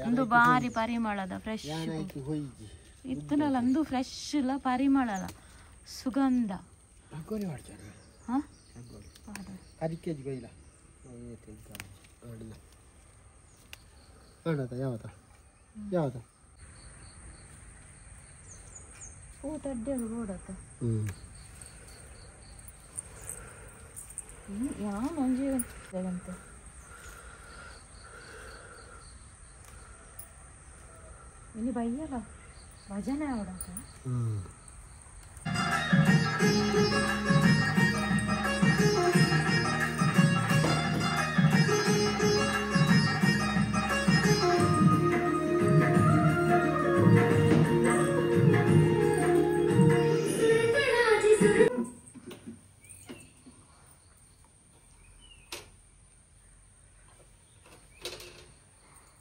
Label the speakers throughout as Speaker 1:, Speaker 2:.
Speaker 1: ಒಂದು ಬಾರಿ ಪರಿಮಳದ ಫ್ರೆಶ್ ಇತ್ತನಲ್ಲ ಅಂದು ಫ್ರೆಶ್ ಇಲ್ಲ ಪರಿಮಳದ ಸುಗಂಧ. ಯಾವ ಮಂಜು ಅಂತ ಇನ್ನು ಬೈಯಲ್ಲ ಭಜನೆ ಆಡೋದ.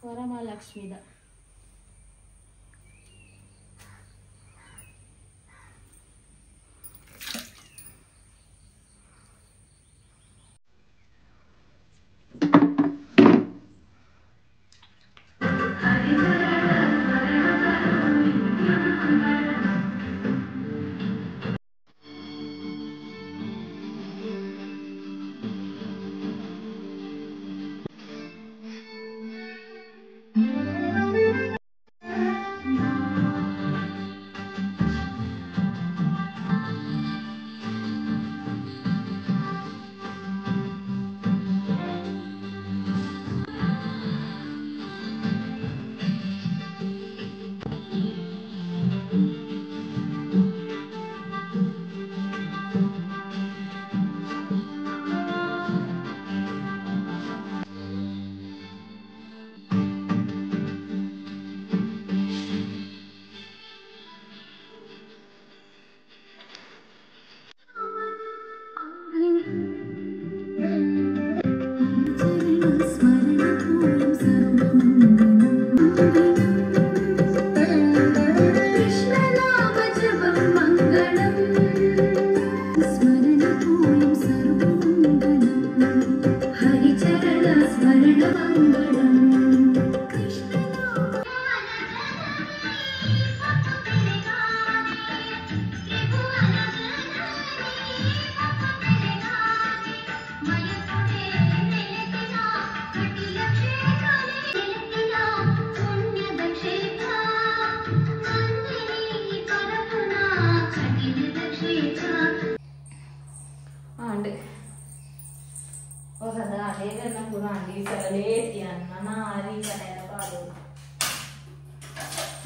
Speaker 1: ವರಮಹಾಲಕ್ಷ್ಮಿದ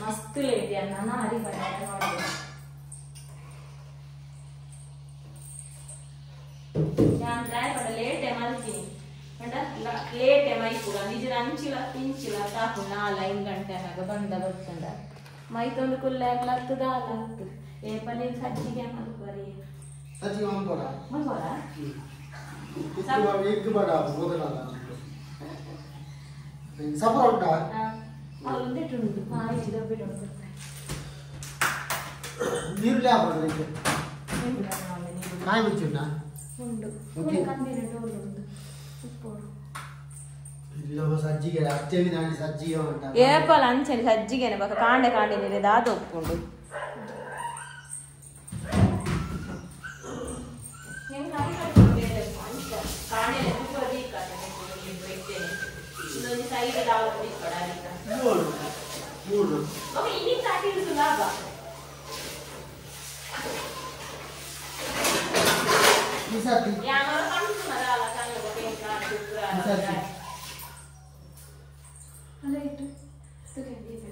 Speaker 1: ಮಸ್ತ್ ಲೇಟ್ ನಾನು ಅರಿ ಲೇಟೆ ಮಲ್ತೀನಿ ಲೇಟೆ ಮೈಪುಗ ನಿಜ ಅಂಚಿಲ ಇಂಚಿಲ ಸಾಕು 4-5 ಗಂಟೆ ಆಗ ಬಂದ ಬರ್ತಂಡ ಮೈತೊಂದು ಕುಲ್ಲ ಲತ್ತದ ಲತ್ತು ಏಪಲ್ಲಿ ಸಜ್ಜಿಗೆ ಮಲ್ಪರಿ
Speaker 2: ಸಜ್ಜಿಗೆ ಮಲ್ಪೋಡ
Speaker 1: ಮಲ್ಪೋಡ
Speaker 2: ಎಗ್ ಬಡ ಸಫರ ಉಂಟಾ
Speaker 1: ಉಂಟು
Speaker 2: ನೀರುಳ್ಳಿ ಹಾಕೋದು ಕಾಯಿ ಮುಚ್ಚುಂಟಾ
Speaker 1: ಉಂಟು
Speaker 2: ಸಜ್ಜಿಗೆ ಅಷ್ಟೇವಿ ನಾನು ಸಜ್ಜಿಗೆ ಉಂಟಾ
Speaker 1: ಏಪಲ ಅಂಚನೆ ಸಜ್ಜಿಗೆನೆ ಬಕ ಕಾಂಡೆ ಕಾಂಡೆ ನೀರು ದಾದ ಒಪ್ಪುಂಡು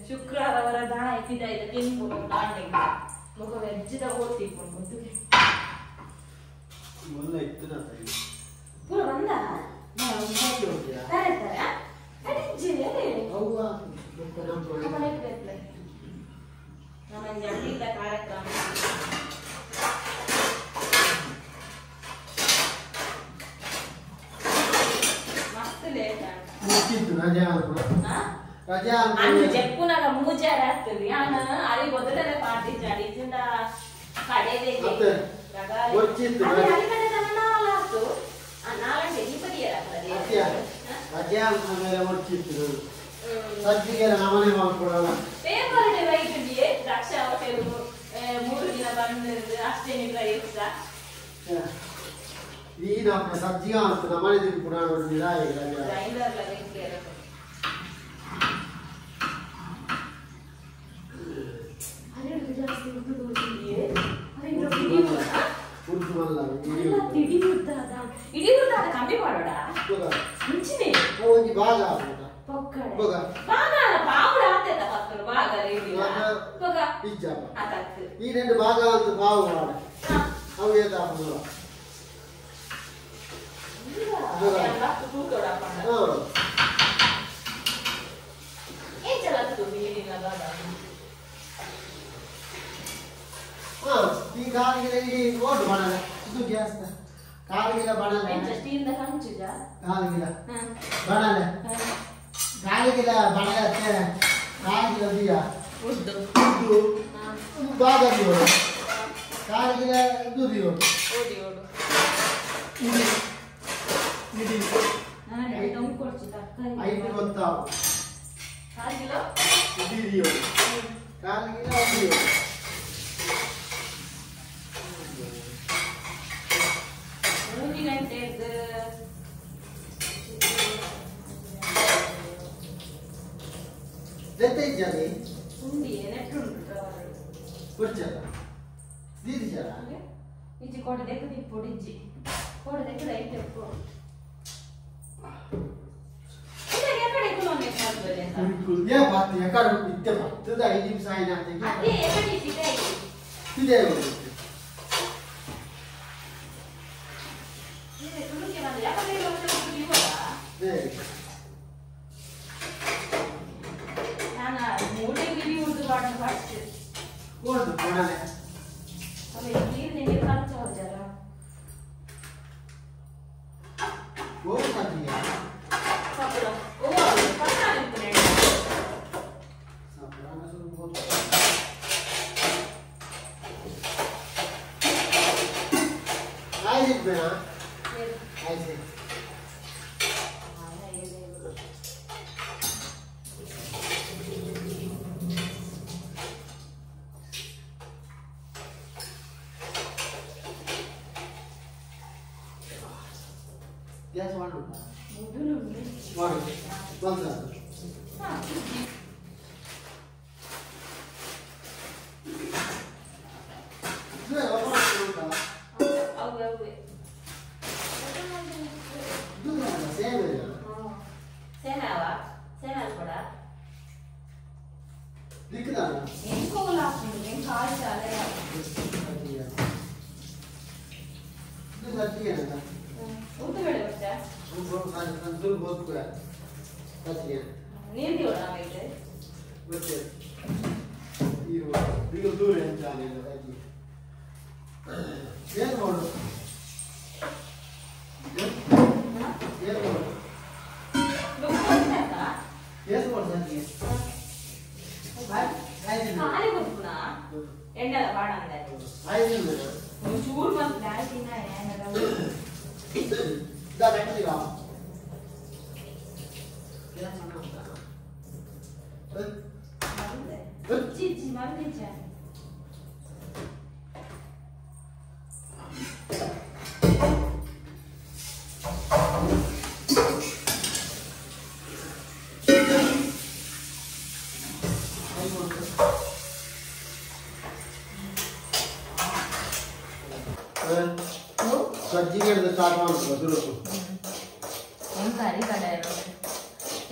Speaker 1: ಶುಕ್ರವಾರ ಮುಖ ವೆಜ್ಜಿದ ಪೂರ ಬಂದ ಕಾರ್ಯಕ್ರಮ ಮಸ್ತ್ ಲೇಟ್.
Speaker 2: ರಜಾ ರಜಾ
Speaker 1: ಅಂದು ಜೆಪ್ಪುನಾಗ ಮೂಜಾರ ಆಗ್ತದೆ ಯಾನ ಅಲ್ಲಿ ಮೊದಲನೇ ಪಾರ್ಟಿ ಜಾಡಿ ಕಡೆದೇ ಪೇಪರ್ ದ್ರಾಕ್ಷಾ ಹೋಟೆಲ್ 3 ದಿನ ಬಂದು ಅಷ್ಟೇ
Speaker 2: ಸಜ್ಜಿಗೆ ನಮ್ಮನೆ
Speaker 1: ಕಮ್ಮಿ ಮಾಡೋಣ ಮುಂಚಿನೇ
Speaker 2: ಈ రెండు ಭಾಗ ಬಾವು ಅವು ಈ ಕಾಲಿಗೆ ಇಡೀ ಓಟು ಮಾಡಲ್ಲ ಇದು ಗ್ಯಾಸ್ ಕಾಲಿಗಿಲ್ಲ ಬಣಲೆ ಕಾಲಿಗಿಲ್ಲ ಬಣಲೆ ಕಾಲಿಗಿಲ್ಲ ಬಣಲೆ ಅತ್ತೆ ಕಾಲಿಗಿಲ್ಲ ದಿಯ ಉದ್ದು ಭಾಗ ದಿಯೋಡು ಕಾಲಿಗಿಲ್ಲ ಇದು ದಿಯೋಡು ಇಡಿ ಇಡಿ ಐದು ಗೊತ್ತಾವು ಇಡಿ ದಿಯೋಡು ಕಾಲಿಗಿಲ್ಲ ದಿಯೋಡು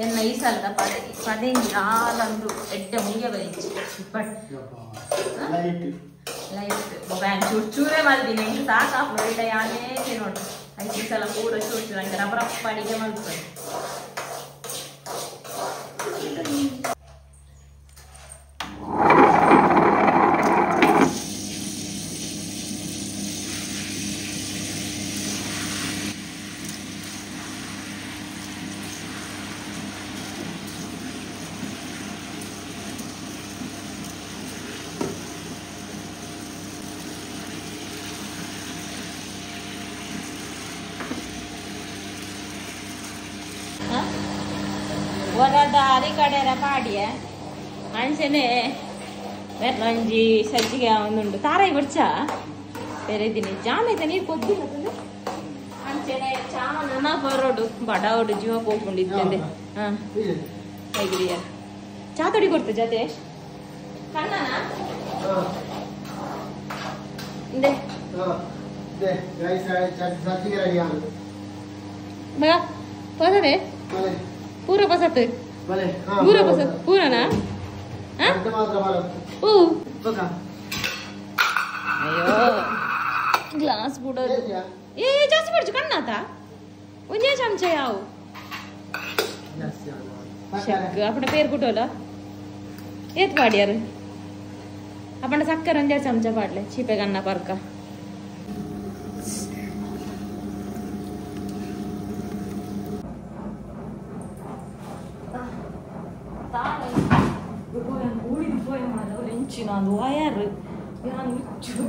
Speaker 1: ಎನ್ನ ಈ ಸಲದ ಪದೆ ಪದೆಂಜಿ ಆಲಂದು ಎಡ್ಡೆ ಮುಂಗೆ ಬರಿಂಚಿ ಬಟ್ ಲೈಟ್ ಬ್ಯಾನ್ ಚೂರು ಚೂರೇ ಮಲ್ದಿನಿ ಎಂಕ್ ಸಾಕಾಪುಂಡು ಇಡ ಯಾನೇ ತಿನ್ನೋಡು ಐಕ್ ಈ ಸಲ ಪೂರ ಚೂರು ಚೂರು ಅಂಚ ರಬ್ಬರಪ್ಪ ಅಡಿಗೆ ಮಲ್ಪುವೆ. ವರದ ಅರಿ ಕಡೆರ ಪಾಡಿಯ ಅಂಚನೆ ಒಂಜಿ ಸಜ್ಜಿಗೆ ಒಂದುಂಡು ತಾರಾಯಿ ಬಡ್ಚ ಬೇರೆ ಜಾಮೈತೆ ನೀರು ಕೊದ್ದಿಲ್ಲ ಅಂಚನೆ ಚಾಮನ ಬರೋಡು ಬಡವಡು ಜೀವ ಹೋಗ್ಕೊಂಡಿದ್ದೆ. ಹಾ ಹೇಗಿದೆಯಾ ಚಾ ತೊಡಿ ಕೊಡ್ತು ಜತೇಶ್ ಕಣ್ಣನ ಪಸದೆ ಪೂರ ಪಸತ್ ಪೂರ ಪಸತ್ ಪೂರನಾ? ಓ ಅಯ್ಯೋ ಗ್ಲಾಸ್ ಬಿಡೋದು. ಏ ಜಾಸ್ತಿ ಬಿಡ್ಚು ಕಣ್ಣಾತ ಒಂದೇ ಚಮಚ ಯಾವು ಅಪ್ಪಣ ಪೇರು ಕುಟೋಲ ಏತ್ ಪಾಡ್ಯಾರು ಅಪ್ಪಣ ಸಕ್ಕರೆ ಒಂದೇ ಚಮಚ ಪಾಡ್ಲೆ ಚೀಪೆ ಕಣ್ಣ ಪರ್ಕ. ನಾನು ವಾಯರ್ ಯಾನ್ ಹುಚ್ಚು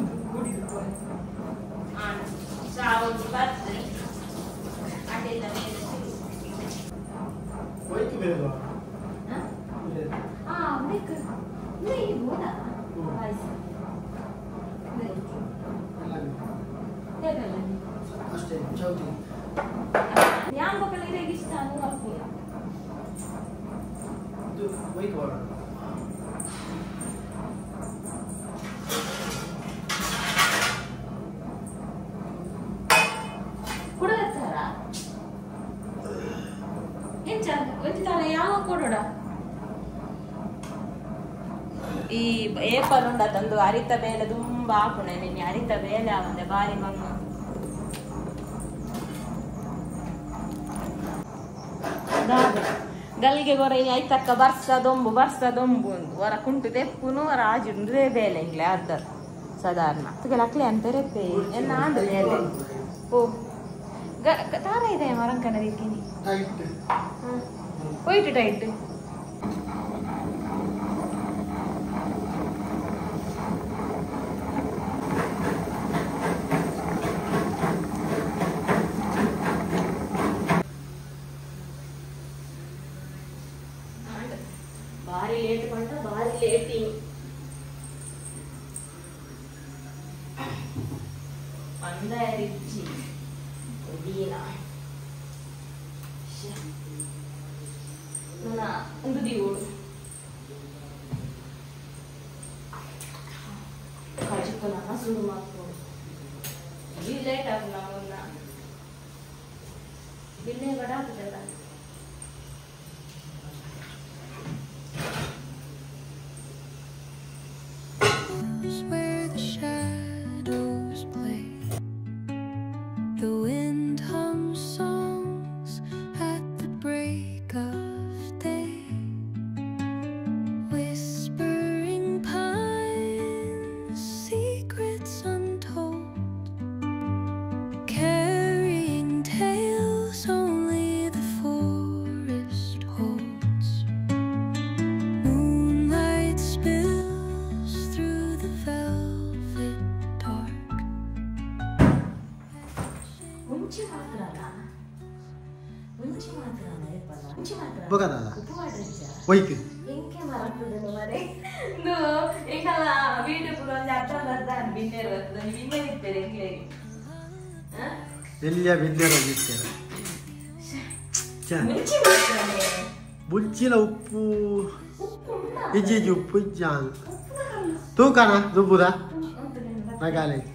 Speaker 1: ಈ ಏಪಲ್ ಉಂಡ ತಂದು ಅರಿತ ಬೇಲೆ ತುಂಬಾ ಹಾಕುಣೆ ನಿನ್ನೆ ಅರಿತ ಬೇಲೆ ಆವಂದೆ ಬಾರಿ ಬಂಗ ಗಲ್ಗೆ ಗೊರ ಐತಕ್ಕ ಬರ್ಸ ದೊಂಬು ಬರ್ಸ ದೊಂಬು ಒಂದು ಹೊರ ಕುಂಟು ತೆಪ್ಪುನು ಹೊರ ಆಜಿಂದ್ರೆ ಬೇಲೆ ಇಂಗ್ಲೆ ಅರ್ಧ ಸಾಧಾರಣ ತುಗೆಲ್ಲ ಅಕ್ಲೆ ಅಂತಾರೆ ಎನ್ನ ಆಂಡು ಬೇಲೆ. ಓ ತಾರ ಇದೆ ಮರಂಕನ ದಿಕ್ಕಿನಿ ಹೋಯ್ತು ಟೈಟ್. ಭಾರಿ ಲೇಟ್ ಬಂದ ಭಾರಿ ಲೇಟ್ ಬಂದ ನನ್ನ ಒಂದು ದಿವೋಡು ಕಜಿಪ್ಪ ನನ್ನ ಸುರು ಮಾಡ್ಕೊಂಡು ಈ ಲೇಟ್ ಆಗ ನಾವನ್ನ ಬಿಲ್ಲೆ ಬಡ ಆಗ್ತದಲ್ಲ.
Speaker 3: Where the shadows play, the wind hums songs at the break of day, whispering pines, secrets untold, carrying tales only the forest holds. Moonlight spills through the velvet dark.
Speaker 1: ಮುಂಚೆ ಮಾತ್ರ ಅಲ್ಲ, ಮುಂಚೆ ಮಾತ್ರ ಅಲ್ಲ, ಮುಂಚೆ ಮಾತ್ರ
Speaker 2: ಬಗದಲ್ಲ ಒಯ್ತು
Speaker 1: ಎಂಕೆ ಮರಕ್ಕುದನ್ನು ಮರೆ ಇಂದು ಎಂಕಲ್ಲ ವೀಡಿಯೋ ಪೂರ ಒಂದು ಅರ್ಥ ಬರ್ತಾನೆ ಬಿನ್ನೇರು ಬರ್ತದೆ ಬಿನ್ನೇರು ಇರ್ತಾರೆ ಎಂಕ್ಲೇಗೆ
Speaker 2: ಎಲ್ಲಿಯ ಬಿನ್ನೇರು ಇರ್ತಾರೆ.
Speaker 1: ಮುಂಚೆ ಮಾತ್ರ
Speaker 2: ಮುಂಚಿನ ಉಪ್ಪು ಇಜ್ಜಿ ಇಜ್ಜಿ ಉಪ್ಪು ಇಜ್ಜಾನ್ ತೂಕನ ದುಬ್ಬುದ ರಗಾಲೇಜ್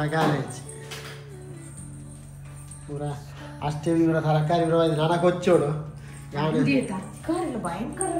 Speaker 2: ರಗಾಲೇಜ್ ಪೂರ ಅಷ್ಟೇ ಇವರ ತರಕಾರಿ ಇವರ ನಾನಾ ಕೊಚ್ಚೋಡು
Speaker 1: ತರಕಾರಿ ಭಯಂಕರ.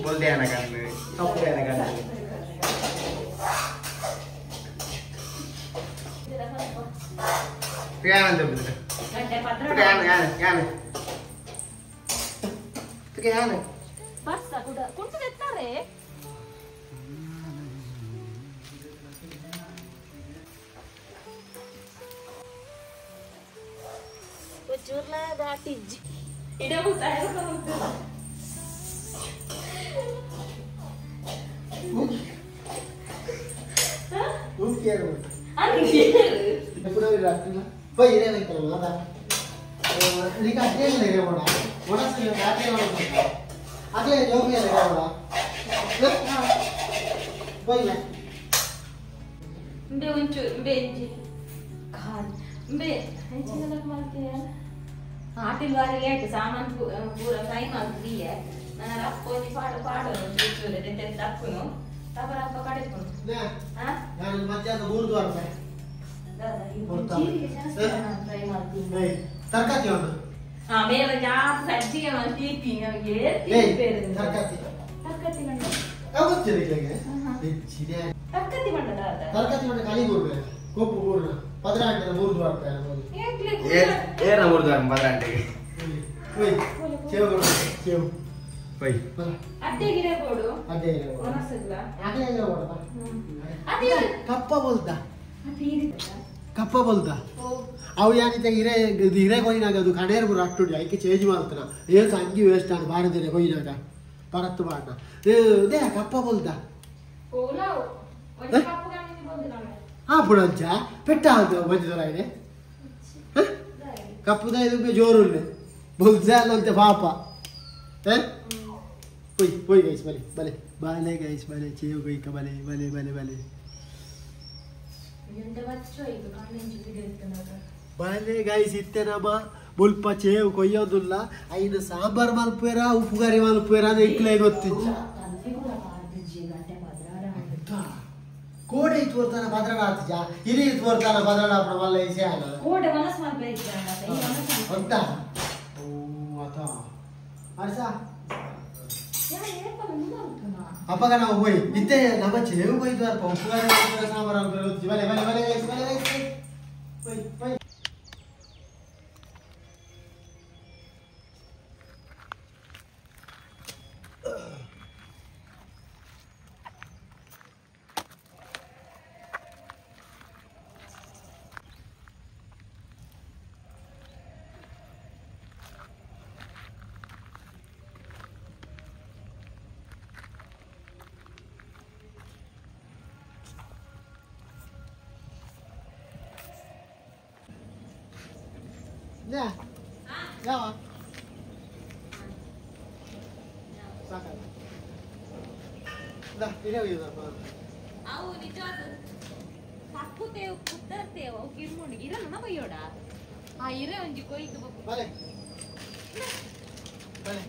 Speaker 4: ಬೊಲ್ದೆ ಆನ ಕಣ್ಣು ಕಪ್ಪು ಆನ ಕಣ್ಣು ಯಾನಂತ ಯಾನ ಯಾನ
Speaker 1: ಬಸ್ ಕುಡ ಕುಂಟು ಎತ್ತಾರೆ ಚೂರ್ಲಾ ದಾಟಿಜ್ಜಿ ಇಡವು ಆಟಿಲ್ ಬಾರಿ ಲೇಟ್ ಸಾಮಾನು ಪೂರ ಫ್ರೈ ಮಾಡ್ತೀಯ ನಾನು ಅಪ್ಪ ಒಂಜಿ ಪಾಡು ಪಾಡು ಚೂರು ತಪ್ಪುನು ತಪರ ಅಪ್ಪ ಕಡೆಪುನು
Speaker 2: ನಾನು ಮಧ್ಯಾಹ್ನ 3 ರೂಪಾಯಿ
Speaker 1: ಜೀರಿಗೆ ಜಾಸ್ತಿ ಫ್ರೈ ಮಾಡ್ತೀನಿ
Speaker 2: ತರಕಾರಿ ಉಂಟು
Speaker 1: ಆಮೇಲೆ ಜಾಸ್ತಿ ಸಜ್ಜಿಗೆ ಮಾಡ್ತೀವಿ ನಮಗೆ
Speaker 2: ತರಕಾರಿ
Speaker 1: ತರಕಾರಿ ಮಂಡ
Speaker 2: ತರಕಾರಿ
Speaker 1: ಮಂಡ
Speaker 2: ತರಕಾರಿ ಮಂಡ ಖಾಲಿ ಕೊಡ್ಬೇಕು ಕೊಪ್ಪು ಪೂರ್ಣ ಪದರಾಂಟೆ 3 ರೂಪಾಯಿ
Speaker 4: ಏನ 3 ರೂಪಾಯಿ ಪದರಾಂಟೆಗೆ
Speaker 2: ಸೇವು ಸೇವು
Speaker 4: ಬೈ
Speaker 1: ಅಡ್ಡೆ ಗಿಡ ಕೊಡು
Speaker 2: ಅಡ್ಡೆ ಗಿಡ ಕೊಡು
Speaker 1: ಒಣಸಲ್ಲ
Speaker 2: ಅಡ್ಡೆ ಗಿಡ ಕೊಡು
Speaker 1: ಅದೇ
Speaker 2: ಕಪ್ಪ ಬೋಲ್ದ ಕಪ್ಪ ಬೋಲ್ದ ಅವು ಯಾನಿತ ಹಿರೇ ಹಿರೇ ಕೊಯ್ನಾಗ ಅದು ಕಣೇರ್ ಬುರ ಅಟ್ಟುಂಡಿ ಐಕೆ ಚೇಂಜ್ ಮಾಡ್ತಾನ ಏನ್ ಅಂಗಿ ವೇಸ್ಟ್ ಆಣ ಬಾರದಿರೆ ಕೊಯ್ನಾಗ ಪರತ್ತು ಬಾಣ they ಕಪ್ಪ ಬೋಲ್ದ ಹಾ ಪುಡಂಚ ಪೆಟ್ಟ ಬಂದಿದ್ದಲ್ಲ ಇದೆ ಕಪ್ಪುದ ಇದು ಜೋರುಲ್ಲೆ ಬೊಲ್ಜಾಲಂತೆ ಪಾಪ ಹೋಯ್ ಹೋಯ್ ಗೈಸ್ ಬಲೆ ಬಲೆ ಬಾಲೆ ಗೈಸ್ ಬಲೆ ಚೇವು ಗೈಕ ಬಲೆ ಬಲೆ ಬಲೆ ಬಲೆ ಬಲೆ ಗೈಸ್ ಇತ್ತೆನಮ್ಮ ಮುಲ್ಪ ಚೇವು ಕೊಯ್ಯೋದಿಲ್ಲ ಐನು ಸಾಂಬಾರ್ ಮಲ್ಪೇರ ಉಪ್ಪುಗಾರಿ ಮಲ್ಪೇರ ಅಂದ್ರೆ ಇಕ್ಲೇ ಗೊತ್ತಿಜ್ಜ ಕೋಡೆ ತೋರ್ತಾನ ಭದ್ರಡ ಆತಿಜ ಇರಿ ತೋರ್ತಾನ ಭದ್ರಡ ಮಲ್ಲ ಇಸೆ
Speaker 1: ಕೋಡೆ ಮನಸ್ ಮಲ್ಪೆ
Speaker 2: ಅಂತ ಓ ಅತ ಅರ್ಸ ಅಪ್ಪಗ ನಾವು ಹೋಯ್ ಇತ್ತೆ ನಮ್ಮ ಚೇವು ಕೊಯ್ದು ಅಲ್ಪ ಉಪ್ಪುಗಾರಿ ಮಲ್ಪೇರ ಸಾಂಬಾರ್ ಮಲ್ಪೇರ ಗೊತ್ತಿಜ್ಜಿ ಬಲೆ ಬಲೆ ಬಲೆ ಗೈಸ್ ಬಲೆ ಗೈಸ್ ಹೋಯ್ ಹೋಯ್ ಯಾವ
Speaker 1: ಅವು ನಿಜವಾದ ತಪ್ಪುತ್ತೇವು ಕುತ್ತರ್ತೇವು ಅವು ಕಿರ್ಮುಂಡು ಇರಲ್ಲ ನಮ್ಮ ಬಯ್ಯೋಡ ಆ ಇರ ಒಂಜಿ ಕೊಯ್ದು
Speaker 2: ಬಲೆ ಬಲೆ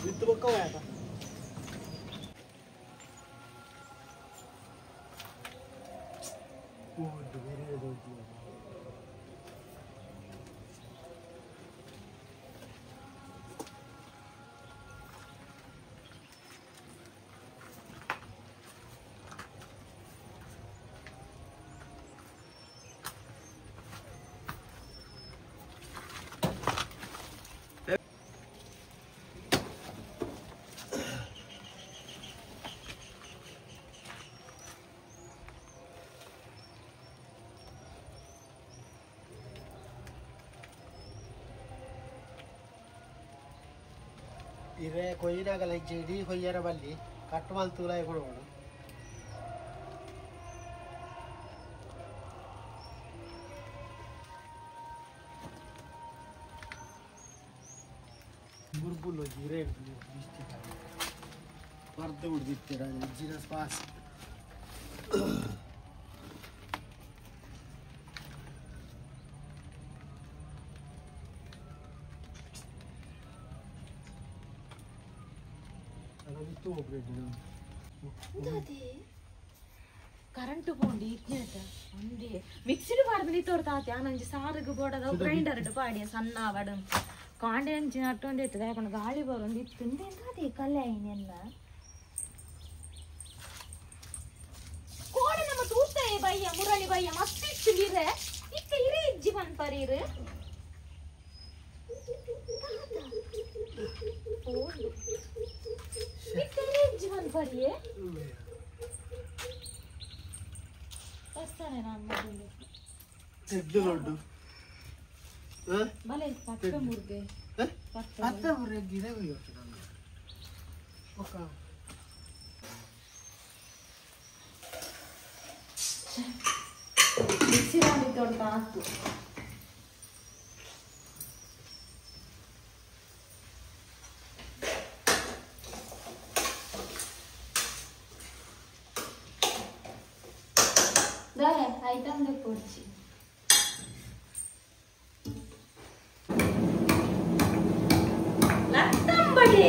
Speaker 2: ವಿತ್ತು ಬೊಕ್ಕ ಹೋಯಾತ ಇರೆ ಕೊಯ್ಯಿನಾಗಲ ಇಡೀ ಕೊಯ್ಯರ ಬಲ್ಲಿ ಕಟ್ ಮಲ್ತೂಲ ಕೊಡೋಣ ಬುರ್ಬುಲ್ ಹಿರೆ ಪರ್ದ ಹುಡ್ದಿತ್ತೀರ ಜಿನ ಸ್ಪಾಸ್
Speaker 1: ಕರೆಂಟ್ ಪೋಂಡು ಇತ್ನೇಟ ಅಂದೆ ಮಿಕ್ಸಿಡ್ ಪಾಡ್ದು ತೋರ್ತಾತೆ ಆನಂಜಿ ಸಾರುಗು ಬೋಡದ ಗ್ರೈಂಡರ್ ಪಾಡಿ ಸಣ್ಣ ಅವಡು ಕಾಂಡೆ ಅಂಚಿ ನಟ್ಟೊಂದು ಇತ್ತು ಯಾಕಂದ್ರೆ ಗಾಳಿ ಬರೋಂದು ಇತ್ತು ಅದೇ ಕಲೆ ಐನೆಲ್ಲ ಕೋಡೆ ನಮ್ಮ ತೂತಾಯಿ ಬಯ್ಯ ಮುರಳಿ ಬಯ್ಯ ಮಸ್ತ್ ಇತ್ತು ಇರೆ ಇತ್ತೆ ಇರೆ ಇಜ್ಜಿ ಪನ್ಪರೀರು ಇತ್ತೆ ಇರೆ ಇಜ್ಜಿ ಪನ್ಪರಿಯೇ ಬಸ್ತಾನೆ ನಾನು ಮೊದಲು
Speaker 2: ಎದ್ದು ದೊಡ್ಡ
Speaker 1: ಬಲೆ ಪಕ್ಕ ಮುರ್ಗೆ
Speaker 2: ಪತ್ತ ಮುರ್ಗೆ ಗಿಡ ಓಕೆ
Speaker 1: ಮಿಕ್ಸಿ ಮಾಡಿ ದೊಡ್ಡ ಆತು ದಾರೆ ಐಟಮ್ ಕೊಡ್ಚಿ ಲತ್ತಂಬಡಿ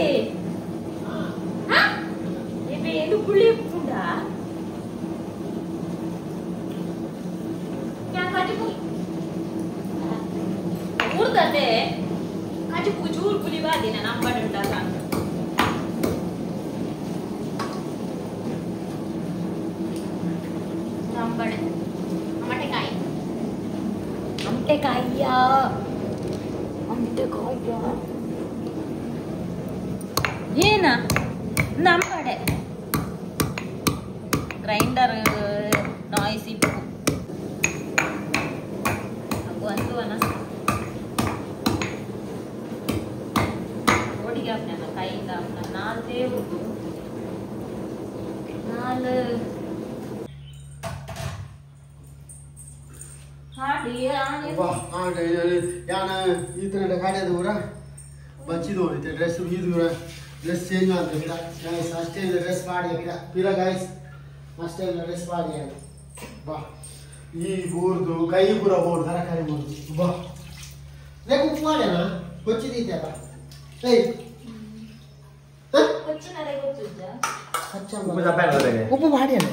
Speaker 1: ಏನು ಪುಳಿ ಉಂಡಾ ಊರ್ದತೆ ಕಜಿಪು ಚೂರು ಪುಲಿ ಬಾದಿನ ನಂಬಡಿ ಉಂಟಲ್ಲ ನಂಬಡೆ ಅಮಟೆಕಾಯಿ ಅಮಟೆಕಾಯಿಯ ಅಮಟೆಕಾಯಿಯ ಏನ ನಂಬಡೆ ಗ್ರೈಂಡರ್ ನಾಯ್ಸ್ ಇಪ್ಪು ಒಂದು ಓಡಿಗೆ ಹಾಕ್ನ ಕೈಯಿಂದ ಹಾಕ್ನ ನಾಲ್ಕೇ ಉಂಟು ನಾಲ್
Speaker 2: ಯಾನ ಈ ತರ ಕಾಡ್ಯದ ಊರ ಬಚ್ಚಿದು ಡ್ರೆಸ್ ಬೀದು ಡ್ರೆಸ್ ಚೇಂಜ್ ಮಾಡ್ತಾರೆ ಗಿಡ ಗಾಯ್ಸ್ ಅಷ್ಟೇ ಇದೆ ಡ್ರೆಸ್ ಮಾಡಿ ಗಿಡ ಪಿರ ಗಾಯ್ಸ್ ಅಷ್ಟೇ ಇದೆ ಡ್ರೆಸ್ ಮಾಡಿ ಬಾ ಈ ಊರ್ದು ಕೈ ಪೂರ ಬೋರ್ಡು ತರಕಾರಿ ಬೋರ್ದು ಬಾ ರೇಕು ಉಪ್ಪು ಮಾಡ್ಯಾನ ಕೊಚ್ಚಿದೀತಲ್ಲ ಏಯ್ ಉಪ್ಪು ಮಾಡ್ಯಾನ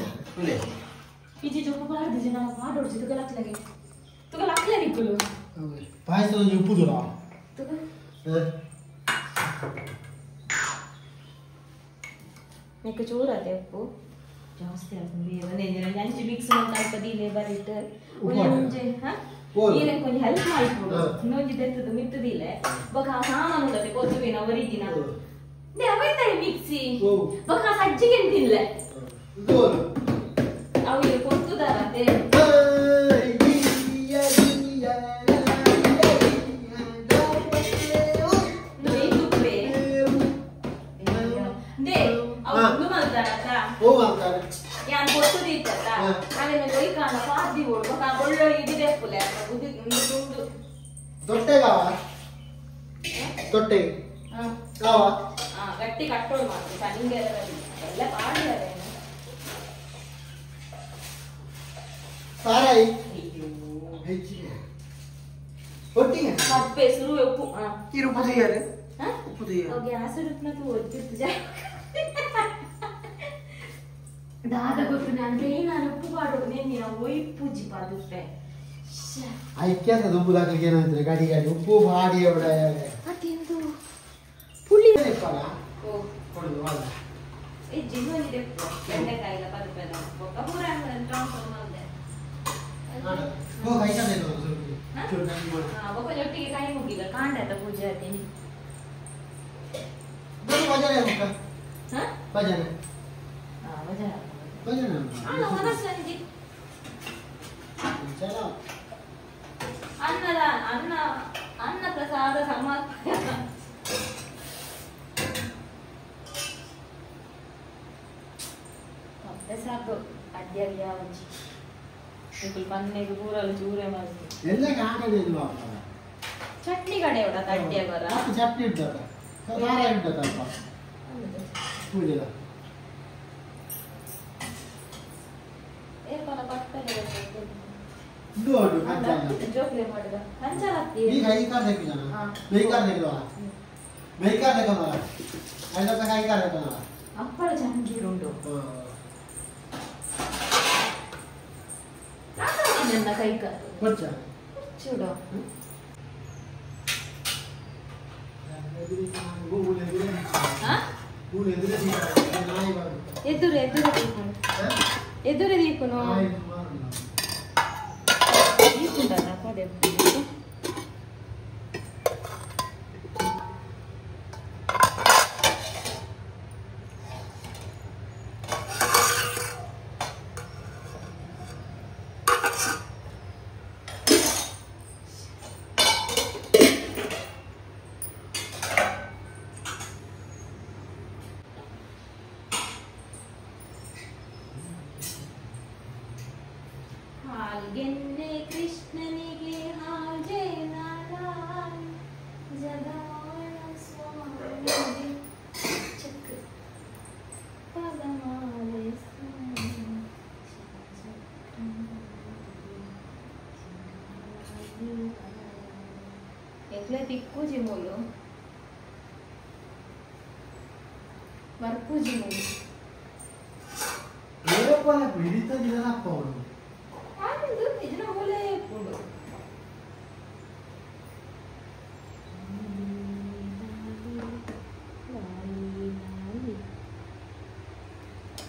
Speaker 2: ಪಾಯಸ ಉಪ್ಪು ದೂರ
Speaker 1: ನೆಕ್ ಚೂರತೆ ಉಪ್ಪು ಜಾಸ್ತಿ ಆಗ್ತದೆ ಅಂಚು ಮಿಕ್ಸ್ ಮಾಡ್ತಾ ದೀಲೆ ಬರಿಟ್ಟು ಒಂಜಿ ನೀನೆ ಕೊಂಚ ಹೆಲ್ಪ್ ಮಾಡ್ಕೊಡು ಇನ್ನೊಂಜಿ ತೆತ್ತದು ಮಿತ್ತದಿಲ್ಲ ಬೊಕ ಆ ಸಾಮಾನು ಉಂಡತೆ ಕೊತ್ತುವಿನ ಒರಿದಿನ ನೇ ಅವೈತಾಯಿ ಮಿಕ್ಸಿ ಬೊಕ ಆ ಸಜ್ಜಿಗೆ ತಿನ್ಲೆ ಅವು ಕೊತ್ತುದಾರತೆ ಯಾನ್ ಕೊತ್ತುದಿತ್ತತ್ತ ಆಮೇಲೆ ಒಯ್ಕಾನ ಪಾದಿ ಓಡು ಬೊಕ ಬೊಳ್ಳೊಳ್ಳಿ ಇದಿದೆ ಪುಲೆ ಉಂಡು
Speaker 2: ದೊಟ್ಟೆಗಾವ ದೊಟ್ಟೆ ಕಾವ
Speaker 1: ಗಟ್ಟಿ ಕಟ್ಟೋಳು ಮಾತ್ರ ಸಣ್ಣ ಎಲ್ಲ ಪಾಡಿದ್ದಾರೆ
Speaker 2: ಸಾರಾಯಿ ಹೆಚ್ಚಿಗೆ ಒಟ್ಟಿಗೆ
Speaker 1: ಕಪ್ಪೆ ಸುರು ಉಪ್ಪು
Speaker 4: ಇರು ಉಪ್ಪು ತೆಗಿಯಾರೆ ಉಪ್ಪು ತೆಗಿಯ
Speaker 1: ಗ್ಯಾಸ್ ಉಡುಪಿನ ಒತ್ತಿತ್ತು ಜಾ ದಾದ ಗೊತ್ತು ನಾನು ನಾನು ಉಪ್ಪು ಪಾಡೋದು ನೆನ್ನೆ ಒಯ್ಪುಜ್ಜಿ ಪದುಪ್ಪೆ
Speaker 2: ಐಕ್ಯದ ದುಂಬುದಾಕಲಿಗೆ ಏನಾಯ್ತು ಗಾಡಿ ಗಾಡಿ ಉಪ್ಪು ಮಾಡಿ
Speaker 1: ಅದಿಂದು ಪುಳಿ ಬೆಂಡೆಕಾಯಿಲ ಪದುಪ್ಪೆದ ಬೊಕ್ಕ ಪೂರ ಟ್ರಾನ್ಸ್ಫರ್ ಮಾಡಿದೆ ಬೊಕ್ಕ ಜೊಟ್ಟಿಗೆ ಕೈ ಮುಗಿಲ್ಲ ಕಾಂಡದ ಪೂಜೆ ಆತೀನಿ
Speaker 2: ಭಜನೆ ಭಜನೆ
Speaker 1: ಅನ್ನದ ಅನ್ನ ಅನ್ನ ಪ್ರಸಾದ ಸಮರ್ಪಣ ಸಾಕು ಅಡ್ಡಿಯಾಗಿ ಯಾವಂಜಿ ಪನ್ನೆಗೆ ಪೂರಲು ಚೂರೆ ಮಾಡ್ತೀವಿ
Speaker 2: ಎಲ್ಲ ಕಾಣದೆ ಇದು
Speaker 1: ಚಟ್ನಿ ಕಡೆ ಉಡ ಅಡ್ಡಿಯ ಬರ
Speaker 2: ಚಟ್ನಿ ಇಡ್ತದ ಖಾರ ಇಡ್ತದಪ್ಪ ಪೂಜೆದ
Speaker 1: ಏರ್ಪಲ ಪಟ್ಟಲೆ
Speaker 2: ದೊಡ್ಡ ಕಂಚಲ
Speaker 1: ಜೋಕ್ಲೆ ಮಾಡಿದ ಕಂಚಲ
Speaker 2: ಈಗ ಈ ಕಾರ್ देखिನ ಮೇಯ್ ಕಾರ್ देखिನ ಮೇಯ್ ಕಾರ್ देखನ ಐದ ಕಾಯಿ ಕಾರ್ देखನ
Speaker 1: ಅಪ್ಪಳ ಚಂಗಿರುಂಡು ನನ್ನ ಕೈಕ
Speaker 2: ಕೊಚ್ಚ
Speaker 1: ಚೂಡು ಎದುರು ಎದುರು ದೀಪನು ಎದುರು ದೀಪನು ದೀಪುಂಟಲ್ಲ ಪದೇ ಹಾಲ್ಗೆನ್ನೆ ಕೃಷ್ಣನಿಗೆ ಹಾಜೇನಾರಾಯಣ ಜಗಮಾಣ ಸ್ವಾಮಿಗೆ ಚಕ್ ಪದಮಾಲೆ ಎಂಕ್ಲೆ ತಿಕ್ಕುಜಿ ಮೂಲು ಬರ್ಪುಜಿ ಮೂಲು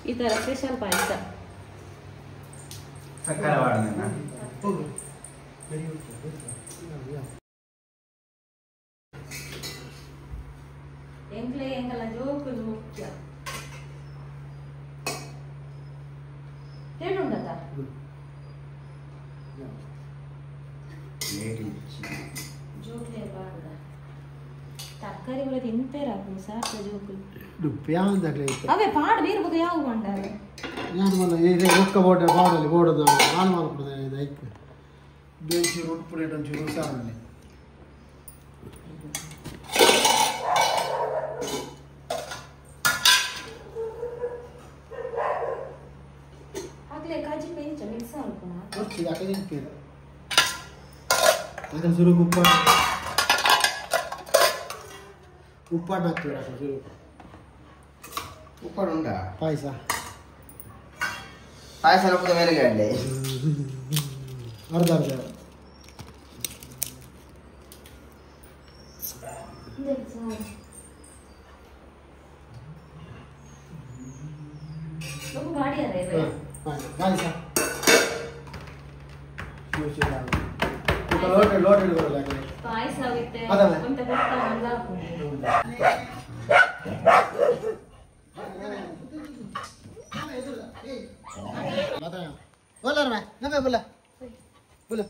Speaker 1: ಈ ತರ ಸ್ಪೆಷಲ್ ಪಾಯಸ
Speaker 4: ಸಕ್ಕರೆ ವಾಡನ
Speaker 1: ಎಂಕ್ಲೆ ಎಂಗಲ ಜೋಕುಲು ಮುಖ್ಯ ತೇಳುಂಡತ ಜೋಕ್ಲೆ ಬಾರ್ದ ತರಕಾರಿ ಕೂಡ ತಿಂತೇರ ಸಾಕು ಜೋಕುಲು ಅವೇ ಪಾಡ್ ನೀರು ಬೊಕ ಯಾವ ಮಂಡಾರೆ
Speaker 2: ನಾನು ಮಲ್ಲ ಏ ಒಕ್ಕ ಬೋಡ ಬಾಡಲಿ ಬೋಡದ ನಾನು ಮಲ್ಪುದ ಐಕ್ ಬೇಂಚೂರು ಉಪ್ಪುನೇಟ್ ಒಂಚೂರು ಹುಷಾರಲ್ಲಿ
Speaker 1: ಆಗಲೇ ಕಾಜಿ ಪೆಂಚ ಮಿಕ್ಸ್ ಆಲ್ಪುನ
Speaker 2: ಕೊರ್ಚಿ ಅಕಡೆ ತಿಂತೇನೆ ಅದರ ಸುರುಕು ಉಪ್ಪಾಡ ಉಪ್ಪಾಡ ಹಾಕ್ತೀರ ಸುರುಕು
Speaker 4: ಉಪ್ಪಾಡ ಉಂಟಾ
Speaker 2: ಪಾಯಸ
Speaker 4: ಪಾಯಸ ಲಪ್ಪದ ಮೇಲೆ ಗಂಡೆ
Speaker 2: ಅರ್ಧ ಅರ್ಧ ಪಾಯಸ ಲೋಟ ಲೋಟ
Speaker 1: ಪಾಯಸ ಆಗುತ್ತೆ ಅಂತ
Speaker 2: बोला रे नबे बोला बोला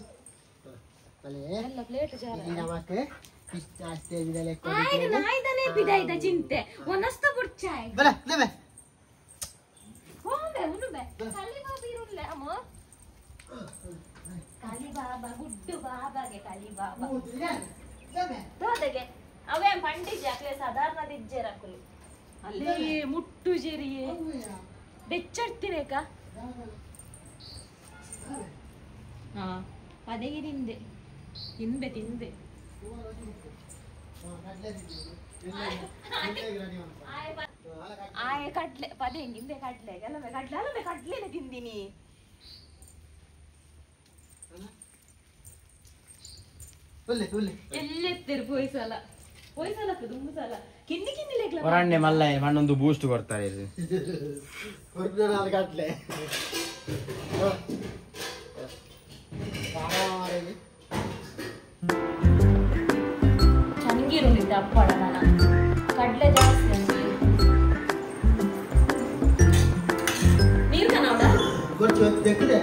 Speaker 2: बोले
Speaker 1: ಎಲ್ಲ ಪ್ಲೇಟ್ ಜಾರ
Speaker 2: ನಮಕ್ಕೆ ಸ್ಟೇಜ್ ಮೇಲೆ
Speaker 1: ಆಯ್ತು ನಾಯ್ದನೆ ಬಿದಾಯ್ದ ಚಿಂತೆ ಒಂದಸ್ತ ಬುಡ್ಚಾಯ್
Speaker 2: बोला ನಬೆ
Speaker 1: ಹೋಂಬೆ ಉನುಬೆ ಕಲಿ ಬಾಬಾ ಇರುಲ್ಲ ಅಮ್ಮ ಕಲಿ ಬಾಬಾ ಗುಡ್ಡು ಬಾಬಾಗೆ ಕಲಿ ಬಾಬಾ ತೋದಗೆ ಅವೇ ಪಂಡಿಜಿ ಅಕ್ಲೆ ಸಾಧಾರಣ ದಿಜ್ಜೆರಕುಲು ಅಲ್ಲೇ ಮುಟ್ಟು ಜೆರಿಯೇ ಬೆಚ್ಚಡ್ತಿರೇಕ ಹಾ ಪದೆಗೆ ತಿಂದೆ ತಿಂದೆ ತಿಂದೆ ಆಯ್ ಕಡ್ಲೆ ಪದೆ ಹಿಂದೆ ಕಡ್ಲೆ ಅಲ್ಲಮೆ ಕಡ್ಲೆ ಅಲ್ಲಮೆ ಕಡ್ಲೆನೆ ತಿಂದಿನಿ ಎಲ್ಲೆತ್ತಿರು ಪೋಯ್ಸಲ ಪೋಯ್ಸಲಕ್ಕ ದುಂಬು ಸಲ ಕಿನ್ನಿ ಕಿನ್ನಿ ಲೆಗ್ಲ
Speaker 4: ಹೊರಣ್ಣೆ ಮಲ್ಲ ಮಣ್ಣೊಂದು ಬೂಸ್ಟ್ ಕೊಡ್ತಾರೆ ಇದು
Speaker 2: ಕಡ್ಲೆ
Speaker 1: ಚಂಗಿರುಂಡಿದ್ದ ಅಪ್ಪಡ ನಾನು ಕಡ್ಲೆ ಜಾಸ್ತಿ ಅಂತ ನೀರು ಕನಾವಡ
Speaker 2: ಗೊತ್ತು ತೆಕ್ಕದೆ